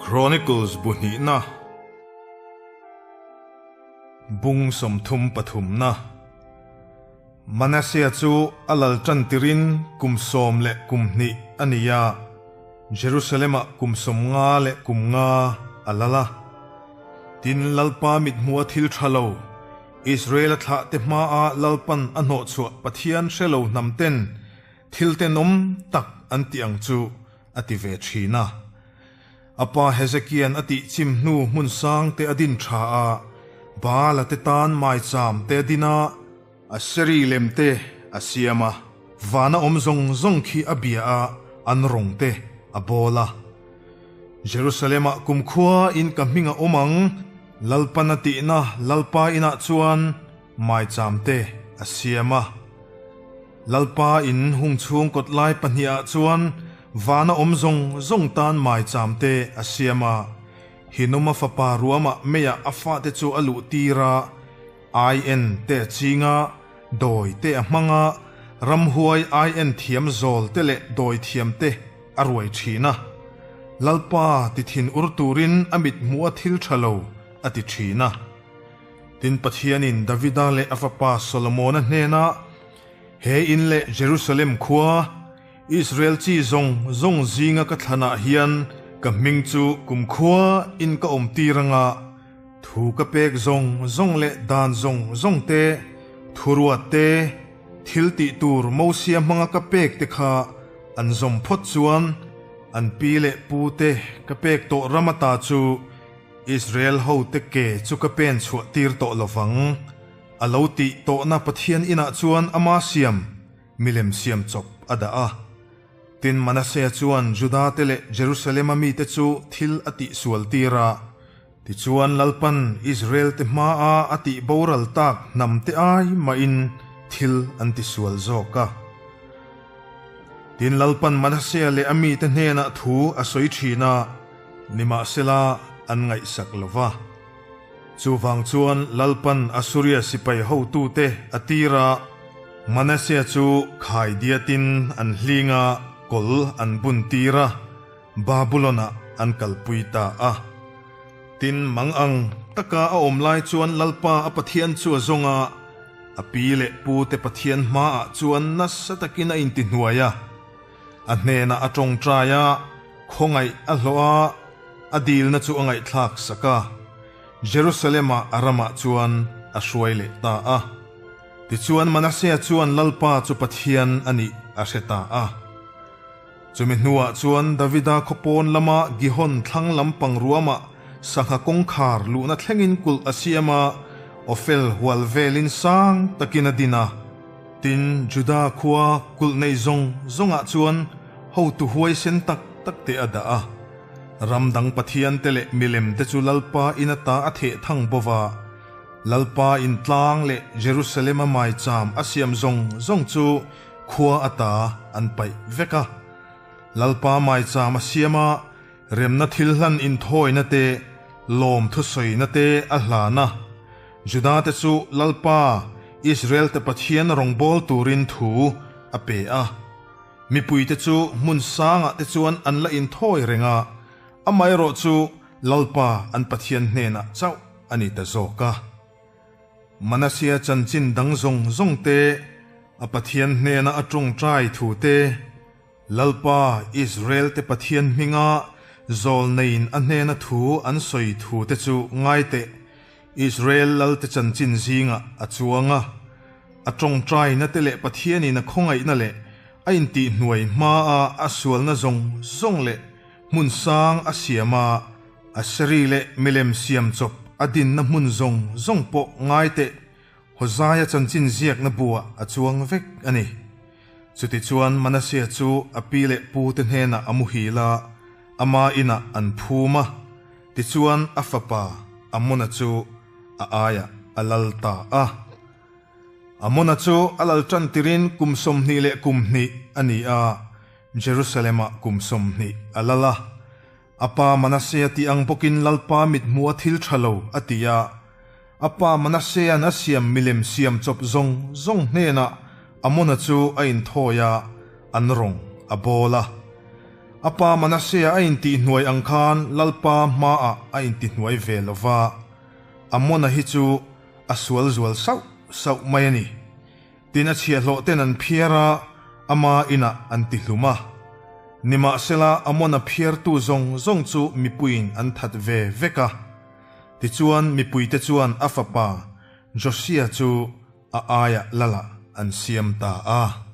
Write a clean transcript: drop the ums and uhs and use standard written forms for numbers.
Chronicles bu hnihna bung 33na Manasseh chu a lal tan tirin kum 12 a ni a, Jerusalem-ah kum 53 a lal a. Tin, Lalpa mithmuha thil tha lo, Israel-a thlahte hmaah Lalpan a hnawhchhuah Pathian hre lo hnamten thil tenawm tak an tih ang chu a ti ve thin a. A pa Hezekia'n a tih chim hnu hmun sang te a din tha a, Baala te tan maicham te a din a, Aseri lem te a siam a, vana awm zawng zawng khi a bia a, an rawng te a bawl a. Jerusalem-ah kumkhua in ka hming a awm ang, Lalpan a tihna Lalpa inah chuan maicham te a siam a. Lalpa in hung chhung kawt lai pahnihah chuan vana awm zawng zawng tan maicham te a siam a, Hinoma fapa ruamah meiah a fate chu a luh tir a, Aien te a ching a, dawi te a hmang a, ramhuai aien thiam zawl te leh dawi thiam te a ruai thin a. Lalpa ti thin ur turin a mit hmuh a thil tha lo a ti thin a. Tin, Pathianin Davida leh a fapa Solomona hnenah, He in leh Jerusalem khua, Israel chi zawng zawng zinga ka thlanah hian ka hming chu kumkhua in ka awm tir anga, thu ka pek zawng zawng leh dan zawng zawng te, thuruat te, thil tih tur Mosia hmanga ka pek te kha an zawm phawt chuan an pi leh pu te ka pek tawh ram ata chu Israel hote ke chu ka pen chhuah tir tawh lo vang. A lo tih tawhna Pathian inah chuan ama siam milem siam chawp a dah a. Tin, Manasseh chuan Juda te leh Jerusalem-a mite chu thil a tihsual tir a. Tichuan Lalpan Israel te hmaa a tih boral tak hnam te ai mahin thil an tisual zawk a. Tin, Lalpan Manasseh leh a mite hnenah thu a sawi thin a. Nimahsela, an ngaihsak lo va. Chuvang chuan Lalpan Asuria sipai hotute a tir a, Manasseh chu khai diatin an hling a, kawl an bun tir a, Babulon-ah an kalpui ta a. Tin, mang ang taka a awm lai chuan Lalpa a Pathian chu a zawng a, a pi leh pute Pathian hmaah chuan nasa takin a intihnuai a. A hnenah a tawngtai a, khawngaih a hlawh a, a dilna chu a ngaihthlak sak a, Jerusalem-ah a ramah chuan a hruai leh ta a. Tichuan Manasseh chuan Lalpa chu Pathian a nih a hre ta a. Chumi hnuah chuan Davida khawpawn lama Gihon thlang lampang ruamah sangha kawngkhar luhna thlengin kulh a siam a, Ophel hual velin sang takin a din a. Tin, Juda khua kulh nei zawng zawngah chuan hotu huaisen tak tak te a dah a. Ram dang pathian te leh milem te chu Lalpa in ata a theh thang bo va. Lalpa in tlang leh Jerusalem-a maicham a siam zawng zawng chu khua ata an paih vek a. Lalpa maicham a siam a, remna thil hlan inthawina te, lawm thusawina te a hlan a. Juda te chu Lalpa, Israel te Pathian rawngbâwl tûrin thu a pe a. Mipuite chu hmun sângah te chuan an la inthawi reng a, amaherawh chu Lalpa an Pathian hnênah chauh a ni ta zâwk a. Manasseh chanchin dang zawng zawng te, a Pathian hnêna a ṭawngṭai thu te, Lalpa, Israel te Pathian hminga zawlneiin a hnena thu an sawi thu te chu ngai teh, Israel lalte chanchin zingah a chuang a. A tawngtaina te leh Pathianin a khawngaihna leh a intihhnuai hmaa a sualna zawng zawng leh hmun sang a siam a, Aseri leh milem siam chawp a dinna hmun zawng zawng pawh ngai teh, Hozaia chanchin ziakna buah a chuang vek a ni. Chutichuan Manasseh chu a pi leh pute hnenah a muhil a, ama inah an phum a, tichuan a fapa Amona chu a aiah a lal ta a. Amona chu a lal tan tirin kum 22 a ni a, Jerusalem-ah kum 20 a lal a. A pa Manasseh tih ang bawkin Lalpa mithmuh a thil tha lo a ti a. A pa Manassea'n a siam milem siam chawp zawng zawng hnenah Amona chu a inthawi a, an rawng a bawl a. A pa Manasea a intihhnuai ang khan Lalpa hmaah a intihnuai ve lo va, Amona hi chu a sual zual sauh sauh mai a ni. Tin a chhiahhlawh ten an phiar a, ama inah an tihlum a. Nimahsela Amona phiartu zawng zawng chu mipuiin an that ve vek a. Tichuan mipuite chuan a fapa Josia chu a aiah Lala an siam ta a.